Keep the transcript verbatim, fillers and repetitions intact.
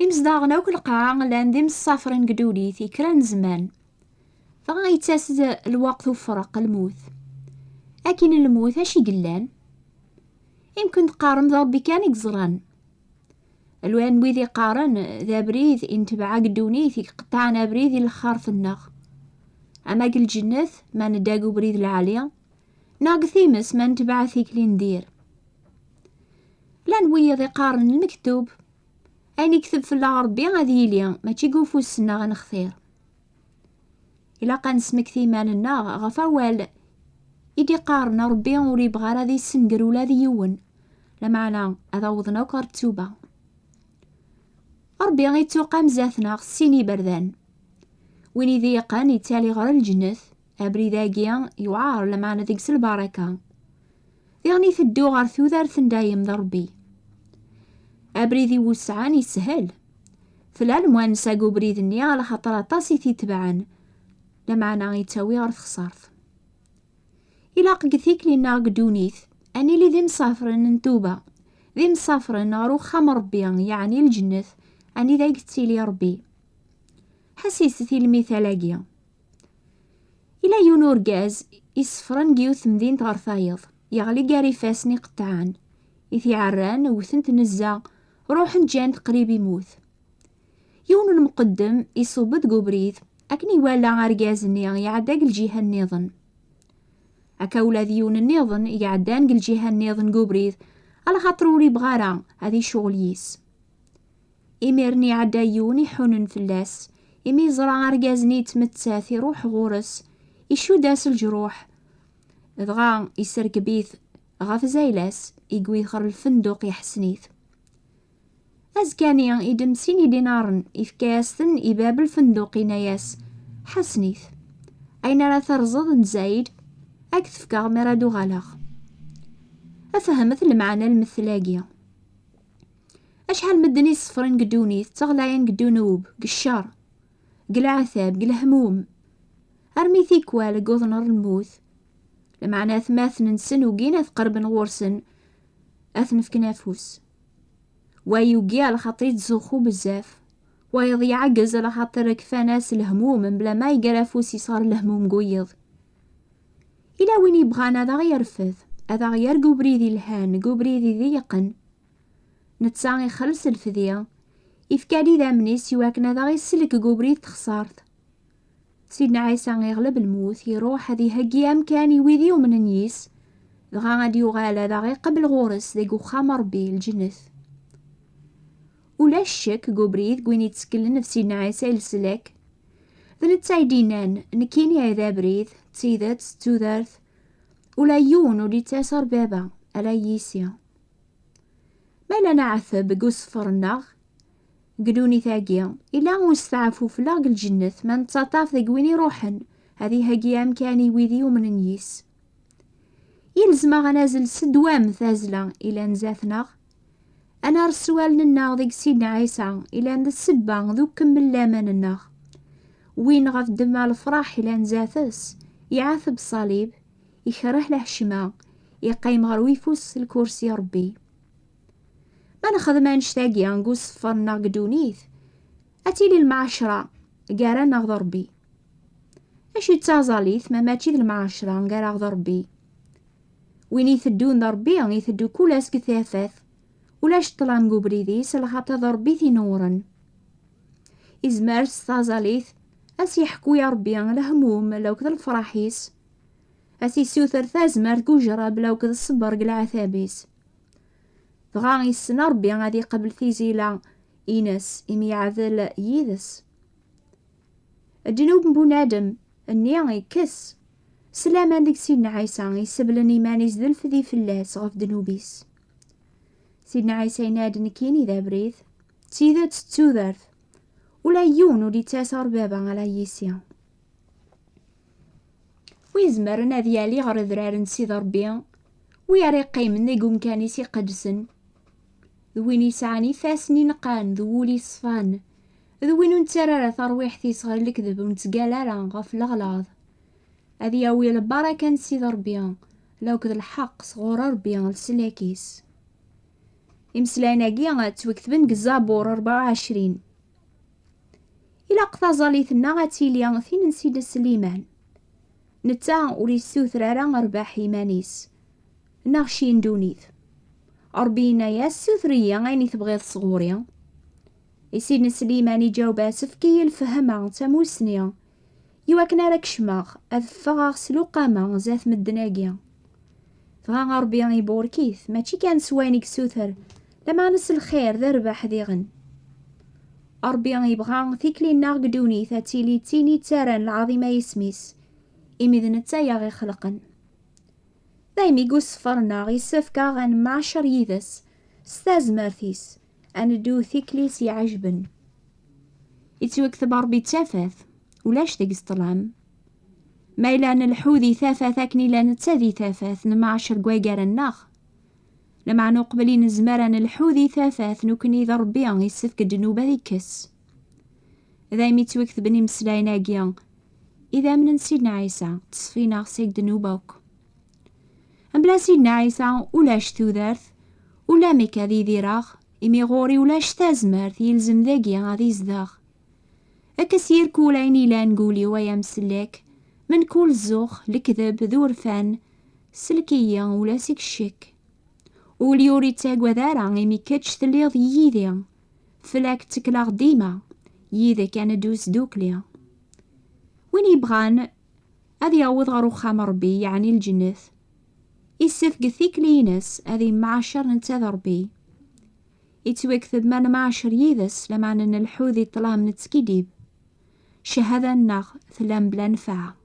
Imezdaɣen akk lqaɛa llan d imsafren deg ddunit i kra n zzman. Dɣa yettas-d lweqt ufreq, lmut. Akin lmut, acu i yellan? Imken teqqarem d Ṛebbi kan i yeẓran. Lwan wid iqqaren d abrid i netbeɛ deg ddunit i iqeṭṭɛen abrid i lxert-nneɣ. Ama deg lǧennet, ma nedda deg ubrid lɛali, neɣ deg times, ma netbeɛ tikli n dir. Llan wiyiḍ iqqaren lmektub, ayen ikteb fell-aɣ Ṛebbi ad yili, mačči deg ufus-nneɣ ad nextir. Ilaq ad nesmekti iman-nneɣ ɣef awal i d-iqqaren Ṛebbi ur yebɣi ara ad issenger ula d yiwen, lameɛna ad awḍen akk ɣer ttuba. Ṛebbi ittuqam zdat-neɣ s sin iberdan. Win idiqen ittali ɣer lǧennet, abrid-agi yewɛer, lameɛna deg-s lbaraka. Diɣen iteddu ɣer tudert n dayem d Ṛebbi. Abrid iwesɛen yeshel. Tella lemwansa deg ubrid-nni, alaxaṭer aṭas i t-itebɛen, lameɛna ittawi ɣer texṣart. Ilaq deg tikli-nneɣ deg ddunit, ad nili d imsafren n tuba, d imsafren ɣer uxxam n Ṛebbi, yeɛni lǧennet, anida i yettili Ṛebbi. Ḥesset i lmital-agi. Ila yiwen urgaz isefren deg yiwet temdint ɣer tayeḍ, yeɣli gar ifassen iqeṭṭɛen, i t-iɛerran, wten-t nezzeh, ruḥen ǧǧan-t qrib imut. Yiwen n lmuqeddem iṣubb-d deg ubrid, akken iwala argaz-nni iɛedda deg lǧiha nniḍen. Akka ula d yiwen nniḍen iɛeddan deg lǧiha nniḍen deg ubrid, alaxaṭer ur ibɣi ara ad icuɣel yis. Imiren iɛedda yiwen iḥunen fell-as, imi yeẓra argaz-nni yettmettat, iruḥ ɣur-s, icudd-as lejruḥ, dɣa iserkeb-it ɣef zayla-s, igwi-t ɣer lfenduq, iḥessen-it. Azekka-nni, idem sin idinaren, ifka-yas-ten i bab lfenduq, inna-yas: "Ḥassen-it. Ayen ara terẓeḍ n Zayd, ad k-t-fkeɣ mi ara d-uɣaleɣ." Fehmet lmeɛna n lmettel-agi. Acḥal medden i ṣeffren deg ddunit, ttaɣlayen deg ddunub, deg ccer, deg leɛtab, deg lehmum, armi tikwal wwḍen ɣer lmut. Lameɛna atmaten-nsen ugin ad qerben ɣur-sen, ad ten-fken afus. Wa yugi alaxaṭer yettzuxxu bezzaf, wayeḍ iɛeggez alaxaṭer kfan-as lehmum, mebla ma iger afus-is ɣer lehmum n wiyeḍ. Ila win yebɣan ad aɣ-yerfed, ad aɣ-yerr deg ubrid ilhan, deg ubrid iḍeyqen. Netta ixelleṣ lefdi, ifka-d idammen-is iwakken ad aɣ-isellek deg ubrid n texṣart. Sidna Ɛisa iɣleb lmut, iruḥ ad iheggi amkan i wid yumnen yis, dɣa ad yuɣal ad aɣ-iqabel ɣur-s deg uxxam n Ṛebbi, lǧennet. Ulac ccek deg ubrid deg win yetteklen ɣef Sidna Ɛisa i leslak. D netta i d-yennan: "Nekkini ay d abrid, d tidet, d tudert. Ula yiwen ur d-yettas ɣer Baba, ala yis-i." Ma yella neɛteb deg useffer-nneɣ, deg ddunit-agi, ila usteɛfu fell-aɣ deg lǧennet ma nettaṭṭaf deg win iruḥen ad iheggi amkan i wid yumnen yis. Yelzem-aɣ ad nazzel s ddwam tazzla ilan zdat-neɣ, ad nerr s wallen-nneɣ deg Sidna Ɛisa ilan d ssebba d ukemmel laman-nneɣ. Win ɣef ddemma lefraḥ ilan zdat-s, iɛateb ṣṣalib, ikreh leḥcma, iqqim ɣer uyeffus lkursi Ṛebbi. Ma nexdem annect-agi deg useffer-nneɣ deg ddunit, ad tili lmeɛcra gar-aneɣ d Ṛebbi. Acu d taẓallit ma mačči d lmeɛcra gar-aɣ d Ṛebbi? Win iteddun d Ṛebbi iteddu kul ass deg tafat, ulac ṭṭlam deg ubrid-is, lxaṭer d Ṛebbi i t-inewwren. Izmer s taẓallit ad s-yeḥku i Ṛebbi lehmum lakked lefraḥ-is, ad s-isuter tazmert deg ujrab lakked ṣṣber deg leɛtab-is. Dɣa issen Ṛebbi ad iqabel tizila-ines imi yeɛdel yid-s. Ddnub n bunadem-nni yekkes. S laman deg Sidna Ɛisa, iseblen iman-is d lefdi fell-as ɣef ddnub-is. Sidna Ɛisa yenna-d: "Nekkini d abrid, d tidet, d tudert. Ula yiwen ur d-yettas ɣer Baba ala yis-i." Wi izemren ad yali ɣer udrar n Sidi Ṛebbi, wi ara yeqqimen deg umkan-is iqedsen, d win yesɛan ifassen ineqqan d wul yeṣfan, d win ur nettarra ara tarwiḥt-is ɣer lekdeb, ur nettgalla ara ɣef leɣlaḍ. Ad yawi lbaraka n Sidi Ṛebbi, lakked lḥeqq sɣur Ṛebbi leslak-is. Imeslayen-agi ttwaketben deg Zabur rebɛa u ɛecrin. Ilaq taẓallit-nneɣ ad tili tin n Sidna Sliman. Netta ur yessuter ara rrbeḥ i yiman-is, neɣ cci n ddunit. Ṛebbi yenna-yas: "Suter-iyi ayen i tebɣiḍ sɣur-i." I Sidna Sliman iǧaweb-as: "Efk-iyi lfehma d tamusni, iwakken ara kecmeɣ, ad ffɣeɣ s luqama zdat medden-agi." Dɣa Ṛebbi iburek-it, mačči kan s wayen i yessuter, lameɛna s lxir d rrbeḥ diɣen. Ṛebbi ibɣa tikli-nneɣ deg ddunit ad tili d tin yettarran lɛaḍima yisem-is, imi d netta i aɣ-ixelqen. Daymi deg useffer-nneɣ yessefk-aɣ ad nemɛacer yid-s s tazmert-is, ad neddu tikli-s iɛejben. Ittwakteb Ṛebbi d tafat, ulac deg-s ṭṭlam. Ma yella nleḥḥu di tafat akken illa netta di tafat, nemɛacer deg wagar-nneɣ. Lameɛna uqbel i nezmer ad nelḥu di tafat, nekkni d Ṛebbi, yessefk ddnub ad ikkes. Daymi ttwaketben imeslayen-agi: "Idammen n Sidna Ɛisa, ttṣeffin-aɣ seg ddnub akk." Mebla Sidna Ɛisa, ulac tudert, ulamek ad idireɣ, imi ɣur-i ulac tazmert, yelzem dagi ad izdeɣ. Kkes irkul ayen ilan deg wul-iw, ay amsellek, mkul zzux, lekdeb d urfan, sellek-iyi ula seg ccek. Ul-iw ur ittagad ara, imi kečč telliḍ yid-i. Fell-ak ttekleɣ dima, yid-k ad neddu sdukli. Win yebɣan ad yaweḍ ɣer uxxam n Ṛebbi, yeɛni lǧennet, issefk tikli-ines ad imɛacer netta d Ṛebbi. Ittwakteb ma nemɛacer yid-s, lameɛna nleḥḥu di ṭṭlam nettkiddib, ccahada-nneɣ tella mebla nnfeɛ.